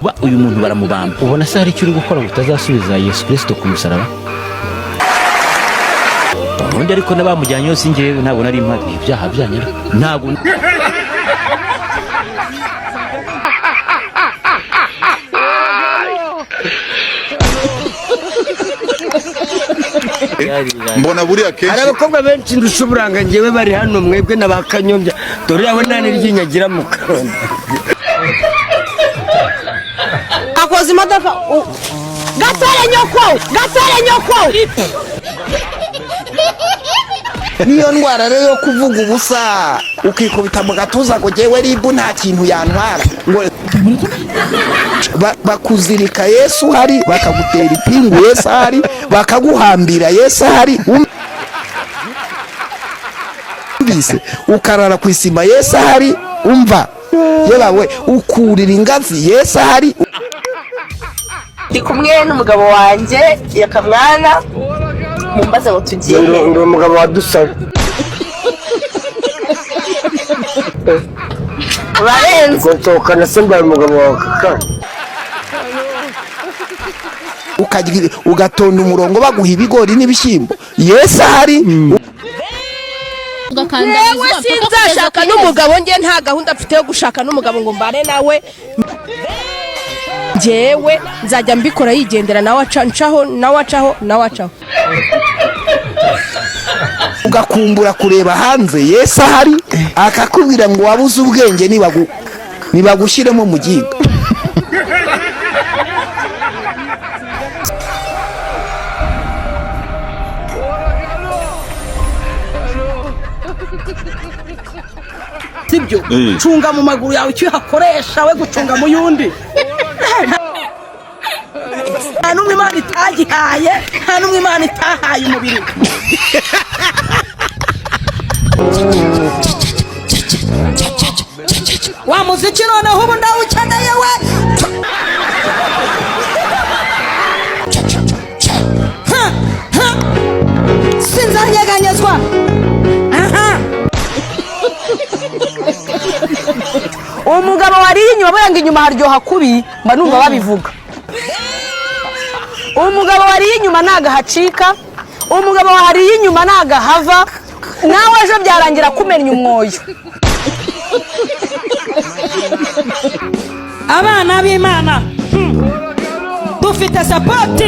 Ba uyu muntu baramubamba. Ubona se hari icyo uri gukora ngo utazasubiza Yesu Kirisito ku musaraba? Ubundi ariko n'abamujyanye yose, njyewe ntabwo nari mpari. Ibyaha byanyu ariko. Ntabwo. Mbona buriya Hari kenshi abakobwa benshi ndusha uburanga njyewe bari hano, mwebwe na ba Kanyombya. Dore yawe nta n'iryinyo agira mu kanwa. Akoza imodoka gatore nyoko, gatore nyoko. Niyo ndwara rero yo kuvuga ubusa, ukikubita mu gatuza ngo jyewe ribu nta kintu yantwara, ngo bakuzirika Yesu uhari, bakagutera ipingu Yesu ahari, bakaguhambira Yesu ahari, wumvise? Ukarara ku isima Yesu ahari. Umva yebawe, ukurira ingazi Yesu ahari. Ndi kumwe n'umugabo wanjye Yakamwana, mumbaze ngo tugiye he? Ndi umugabo wadusaba. Urarenze. Ngo nsohokana se mbaye umugabo wawe kaka? Ukagira ugatonda umurongo baguha ibigori n'ibishyimbo Yesu ahari. Yewe, sinzashaka n'umugabo njye, nta gahunda mfite yo gushaka n'umugabo ngo mbane nawe. Njyewe nzajya mbikora yigendera, nawe aca ncaho, nawe acaho, nawe acaho. Ugakumbura kureba hanze Yesu ahari, akakubwira ngo wabuze ubwenge, nibagushyiremo mu giga. Sibyo, cunga mu maguru yawe icyo uhakoresha, we gucunga mu yundi. Nta n'umwe Imana itagihaye, nta n'umwe Imana itahaye umubiri. Wa muziki noneho ubu ndawukeneye we. Ha, ha. Sinzanyeganyezwa, aha. Umugabo wariye inyuma, buriya ngo inyuma haryoha kubi, mba numva babivuga. Umugabo wariye inyuma ntago ahacika, umugabo wariye inyuma ntago ahava, nawe ejo byarangira kumenya umwoyo. Abana b'Imana, dufite support.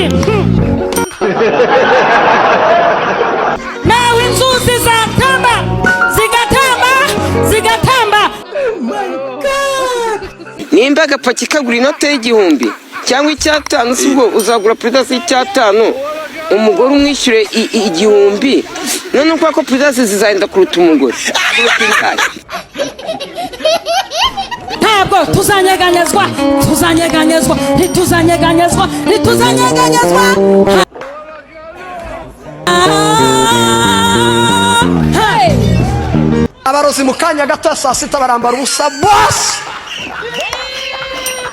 Nawe inzuzi zatamba, zigatamba, zigatamba. Nimba agapaki kagura inote y'igihumbi cyangwa icyatanu, si ubwo uzagura Prudence y'icyatanu, umugore umwishyure igihumbi? None kubera ko Prudence zizahenda kuruta umugore, kuruta indaya. Ntabwo tuzanyeganyezwa, tuzanyeganyezwa, ntituzanyeganyezwa, ntituzanyeganyezwa. Hey! Abarozi mu kanya gato ya saa sita barambara ubusa bose,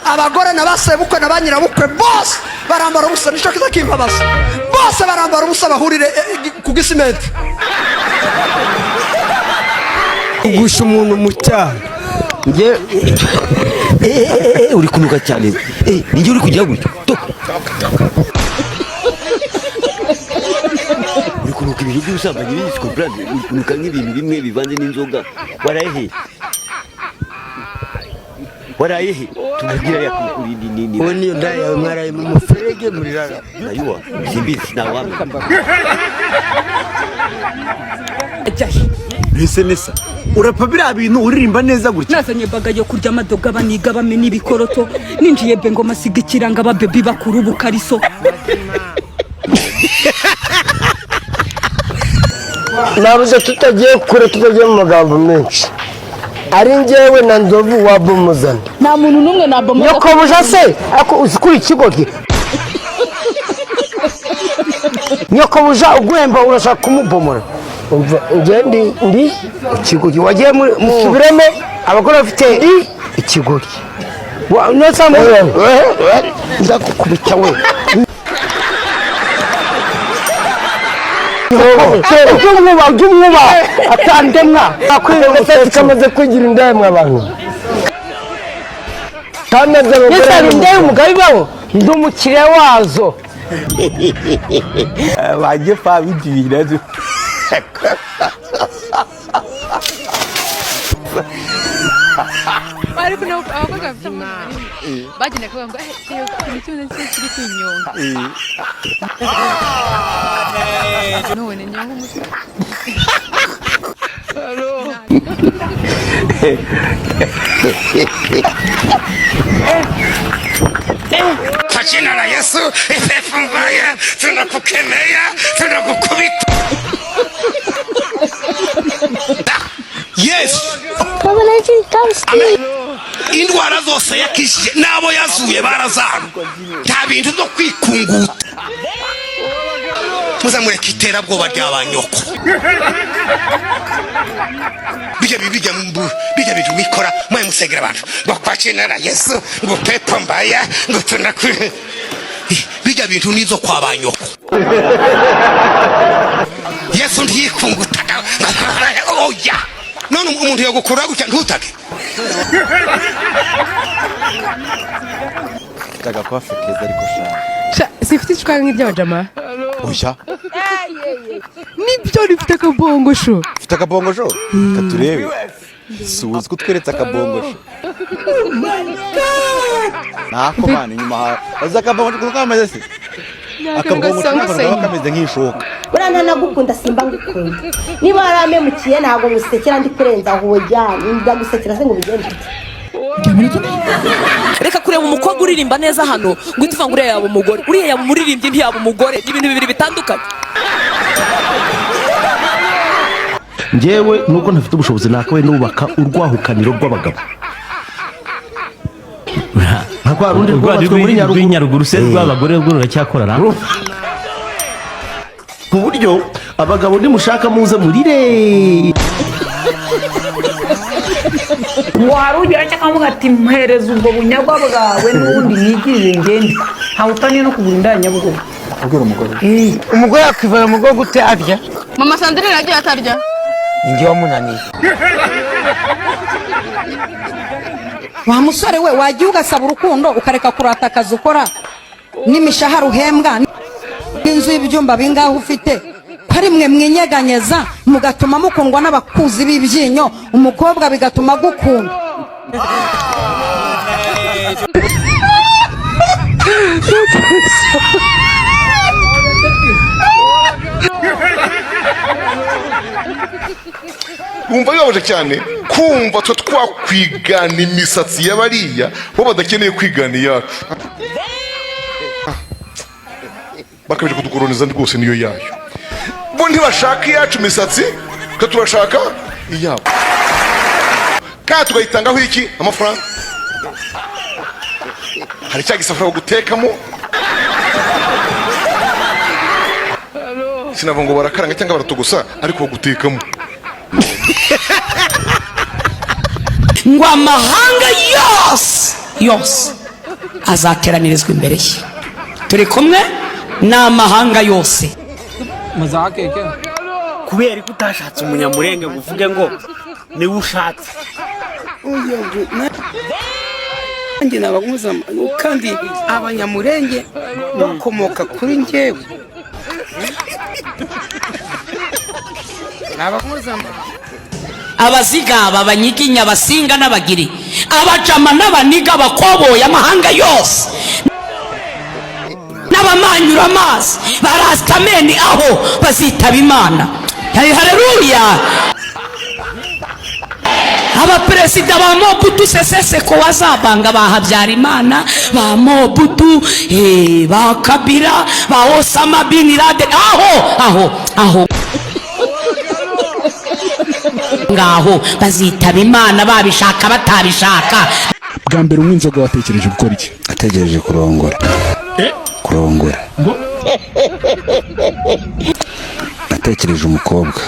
abagore na ba sebukwe na ba nyirabukwe bose barambara ubusa. Nicyo kiza kimbabaza, bose barambara ubusa, bahurire ku gisimenti. Kugusha umuntu mu cyaha njye. Uri kunuka cyane. Ninjye uri kujya gutyo. Toka. Uri kunuka ibintu by'ubusambanyi bizi comprendre. Uri kunuka nk'ibintu bimwe bivanze n'inzoga. Waraye he? Waraye he? Tubwira ya kuri ni Wowe niyo ndaya yawe mwaraye mu muferege murirara. Nayuwa simbizi, nawamenya. Mbese nesa urapa biriya bintu uririmba neza gutya? Nazanye baga yo kurya amadoga, baniga bamena ibikoroto, ninjiye bengo masiga ikiranga, ababebi bakuru ubukariso. Nabuze tutagiye kure, tutagiye mu magambo menshi, ari njyewe na Nzovu wabomozana. Nta muntu n'umwe nabomoza. Nyokobuja se, ariko uzi ko uri ikigoryi? Nyokobuja uguhemba urashaka kumubomora. Umva, njye ndi ikigoryi wagiye muri subiremo abagore bafite ndi ikigoryi. Ndagukubita we. Ujya umwuba, ujya umwuba atandemwa agasatsi kamaze kwigira indemwa abantu kamaze. Nisaba indaya umugabo ibaho, ndi umukiriya wazo. Wajye fa bigira. Ariko nabo abakobwa bafite amazi manini bagenda kuvuga ngo eh, ikintu kimwe cyo kiri kwinyonga none nyonga umutwe. Kwa jina la Yesu, pepo mbaya tunakukemea, tunakukubita. Yesu indwara zose yakijije n'abo yazuye barazana, nta bintu byo kwikunguta. Muzamureka iterabwoba rya ba nyoko, bijya bijya bijya bintu mwikora mwe musengera abantu ngo kwa jina la Yesu, ngo pepo mbaya, ngo tunaku bijya bintu nizo kwa ba nyoko. Yesu ntiyikungutaga, oya. None umuntu yagukura gutya ntutake. Ufite agakwafe keza ariko shaka. Sha, sifite icupa nk'iry'abajama. Oya. Nibyo, rifite akabongosho. Ufite akabongosho katurebe, si uzi ko utweretse akabongosho ntako mwana inyuma hawe uzi akabongosho kuko kameze se akabongosho ntabwo kaba kameze nk'ishoka. Buriya ntanagukunda, simba ngukunda. Niba waramemukiye ntabwo ngusekera, ndi kurenza aho ujya ndagusekera se ngo bigende bite? Reka kureba umukobwa uririmba neza hano ngo uhite uvuga ngo uriya yaba umugore, uriya yaba umuririmbyi, ntiyaba umugore. Ni ibintu bibiri bitandukanye. Njyewe nubwo ntafite ubushobozi nakabaye nubaka urwahukaniro rw'abagabo nka rwa rundi rwubatswe muri Nyaruguru. Nyaruguru se rw'abagore rwo ruracyakorana? Ku buryo abagabo nimushaka muze murire. Ngo hari ugira cyangwa akavuga ati mpereza ubwo bunyagwa bwawe n'ubundi nigirire ngende, ntawe utaniye no kugura indaya Nyabugogo. Ubwira umugore. Umugore yakwivana mu rugo gute arya? Mama Sandrine yagiye atarya. Ninjye wamunaniye. Wa musore we, wagiye ugasaba urukundo ukareka kurata akazi ukora n'imishahara uhembwa n'inzu y'ibyumba bingahe ufite, ko ari mwe mwinyeganyeza mugatuma mukundwa n'abakuzi b'ibyinyo, umukobwa bigatuma agukunda. Wumva bibabaje cyane kumva twe twakwigana imisatsi y'abariya, bo badakeneye kwigana iyacu. Bakabije kudukoroniza rwose, niyo yayo. Bo ntibashaka iyacu imisatsi, twe turashaka iyabo, kandi tukayitangaho iki? Amafaranga. Hari cya gisafuriya gutekamo, sinavuga ngo barakaranga cyangwa baratogosa, ariko bagutekamo. Ngo amahanga yose yose azateranirizwa imbere ye. Turi kumwe n'amahanga yose. Kubera ko utashatse umunyamurenge ngo uvuge ngo niwe ushatse. Nanjye nabaguza kandi abanyamurenge bakomoka kuri njyewe. Abazigaba, abanyiginya, abasinga n'abagiri, abajama n'abaniga, abakoboyi, amahanga yose n'abamanyura amazi barasitameni aho bazitaba Imana. Hey, haleluya! Abaperezida ba Mobutu Sese Seko wazabanga, ba Habyarimana, ba Mobutu, ba Kabila, ba Osama bin Laden, aho aho aho ngaho bazitaba Imana babishaka batabishaka. Bwa mbere unywa inzoga watekereje gukora iki? Ategereje kurongora, kurongora. Natekereje umukobwa.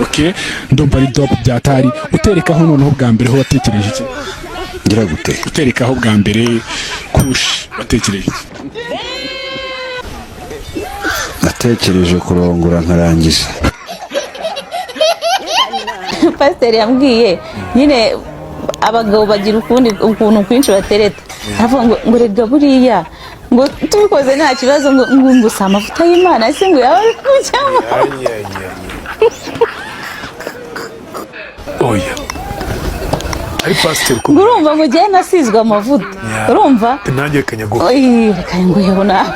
Okay, ndumva ari dope byatari. Uterekaho noneho bwa mbere ho watekereje iki? Ngira gute? Uterekaho bwa mbere kush watekereje iki? Natekereje kurongora nkarangiza. Pasiteri yambwiye nyine abagabo bagira ukundi ukuntu kwinshi batereta, aravuga ngo rega buriya ngo tubikoze nta kibazo, ngo si amavuta y'Imana ese ngo yaba ari kujyamo? Oya, ari pasiteri. Ngo urumva ngo ugiye nasizwe amavuta, urumva? Nanjye kanyaguha. Oyi, reka nguheho nawe,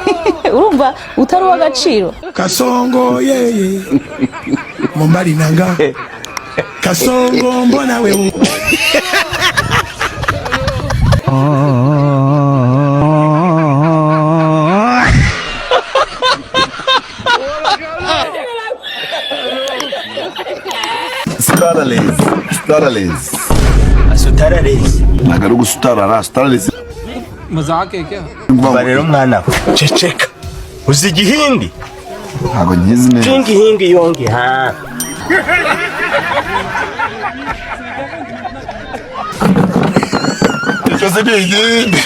urumva utari uw'agaciro. Kasongo yeye mombali nanga Kasongo mbona wewe. Starales, starales. Sutararezi. Ntabwo ari ugusutarara, starales. Umva rero mwana we, ceceka, uzi igihindi? Ntabwo nkizi neza. Hingi hingi yongi ha. Icyo se ni igihindi?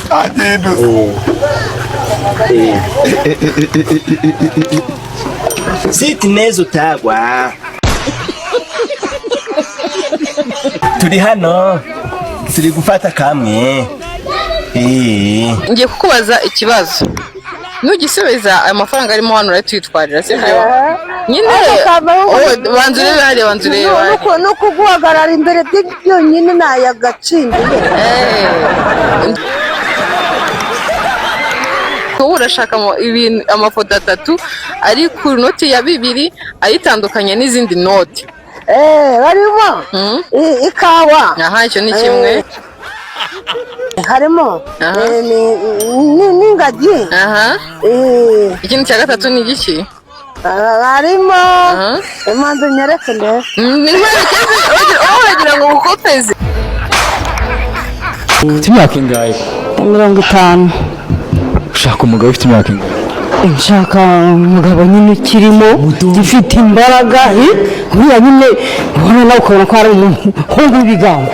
Agenda. Siti neza utagwa. Turi hano turi gufata kamwe. Ngiye kukubaza ikibazo, nugisubiza ayo mafaranga arimo hano urayitwitwarira, sibyo nyine? Banza urebe hariya, banza urebe hariya. No kuguhagarara imbere byonyine ni ay'agaciro. Wowe urashaka ibintu amafoto atatu ari ku noti ya 2 ayitandukanye n'izindi noti. Barimo ikawa. Aha, icyo ni kimwe. Harimo n'ingagi. Ikindi cya gatatu ni igiki? Harimo imanza nyereke ndebe. Wowe uragira ngo ukopeze. Ufite imyaka ingahe? 50. Ushaka umugabo ufite imyaka ingahe? Nshaka umugabo nyine ukirimo, ufite imbaraga, uriya nyine ubona nawe ukabona ko ari umuhungu w'ibigango.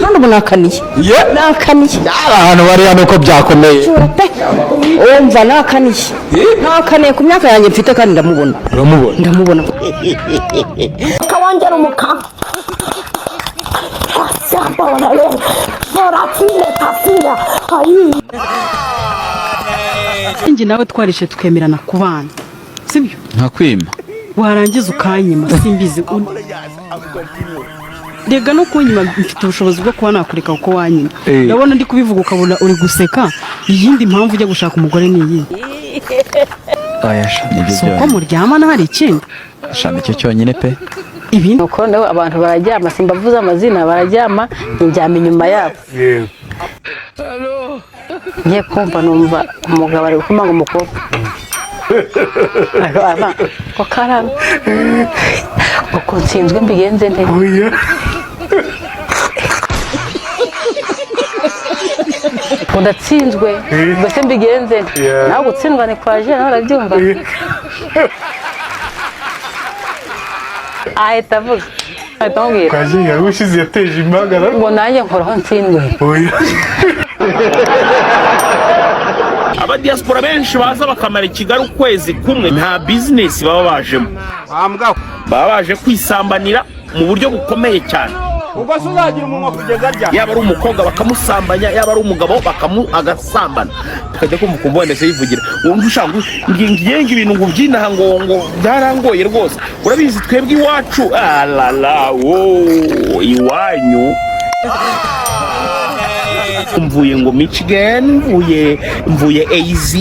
Kandi ubu nakaniye, nakaniye. Abantu bari hano ko byakomeye. Umva, nakaniye, nakaniye ku myaka yanjye mfite, kandi ndamubona. Uramubona? Ndamubona. Kawangera umukara. Njye nawe twarishe tukemerana ku bana, sibyo? Nkakwima. Warangiza ukanyima, simbizi. Rega no kunyima mfite ubushobozi bwo kuba nakureka kuko wanyima. Ndabona ndi kubivuga ukabona uri guseka. Iyindi mpamvu ujya gushaka umugore ni iyi? Oya sha, nibyo Si uko byonyine. muryamana hari ikindi? Sha, nicyo cyonyine pe. Nuko nawe abantu bararyama, simbavuze amazina, bararyama, njyama inyuma yabo. Ngiye kumva numva umugabo ari gukomanga umukobwa, ngo karame, uko nsinzwe mbigenze nte? Ngo ndatsinzwe, mbese mbigenze nte? Nawe gutsindwa ni kwa jene, nawe urabyumva. Ahita avuga, ahita amubwira Kwa ushize yateje impagarara. Ngo nanjye nkoraho ntsindwe. Abadiyasipora benshi baza bakamara i Kigali ukwezi kumwe, nta bizinesi baba bajemo, baba baje kwisambanira mu buryo bukomeye cyane. Ubwo se uzagira umunwa kugeza ryari? Yaba ari umukobwa bakamusambanya, yaba ari umugabo bakamu agasambana, tukajya kumva ukumva wenda se yivugira wumva ushaka ngiye ibintu ngo byinaha ngo byarangoye rwose. Urabizi twebwe iwacu alala wo iwanyu, mvuye ngo Michigan, mvuye AZ,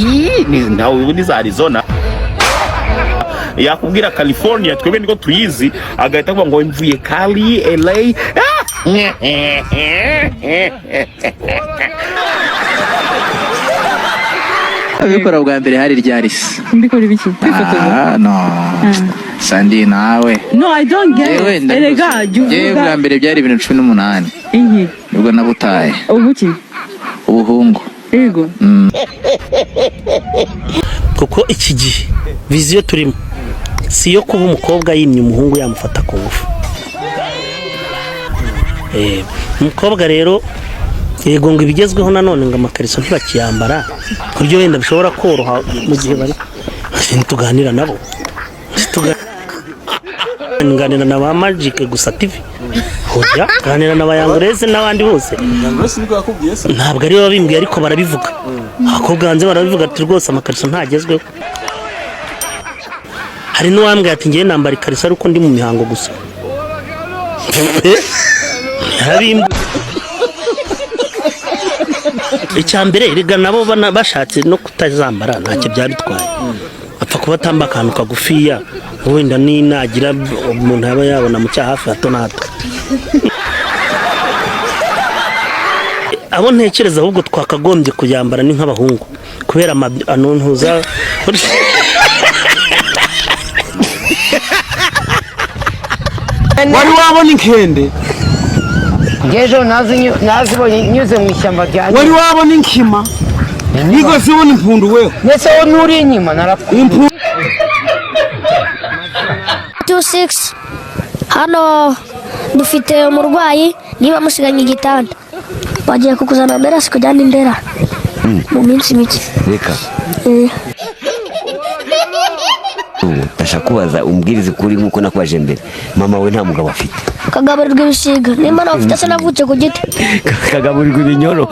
ntawe ubu ni za Arizona, yakubwira California twebwe niko tuyizi, agahita avuga ngo mvuye Cali, LA. Abikora bwa mbere hari ryari se? Mbikora ibiki? Kwifotoza? Ah, no. Sandi nawe. No, I don't get Yewe it. Erega jya Yewe bwa uvuga. mbere byari 2018. Inki? Nibwo nabutaye. Ubuki? Ubuhungu. Yego. Kuko iki gihe viziyo turimo si iyo kuba umukobwa yimye umuhungu yamufata ku ngufu. Umukobwa rero Yego, ngo ibigezweho nanone ngo amakariso ntibakiyambara, ku buryo wenda bishobora koroha mu gihe bari tuganira nabo. Tuganira na ba Magic gusa TV, hoya, tuganira na ba Yangureze n'abandi bose. Ntabwo ari bo babimbwiye, ariko barabivuga. Abakobwa hanze barabivuga ati rwose amakariso ntagezweho. Hari n'uwambwiye ati ngewe nambara ikariso ariko ndi mu mihango gusa. Yarabimbwiye. Icya mbere erega nabo bashatse no kutazambara ntacyo byaba bitwaye, apfa kuba atamba akantu kagufiya, wenda ninagira umuntu yaba yabona mu cyaha hafi hato na hato. Abo ntekereza ahubwo twakagombye kuyambara ni nk'abahungu, kubera anontuza. Wari wabona inkende? Ngejo nazibonye nyuze mu ishyamba rya. Wari wabona inkima? Nigeze ubona impundu wewe? Mbese wowe nturi inyuma narapfuye. 26 hano dufite umurwayi, niba musiganye igitanda bagiye kukuzana mbere kujyana indera mu minsi mike. Reka. Ubu ndashaka kubaza, umbwirize ukuri nk'uko nakubaje mbere. Mama we nta mugabo afite? Kagaburirwa ibisiga, nimba nawe ufite se navutse ku giti. Kagaburirwa ibinyoro.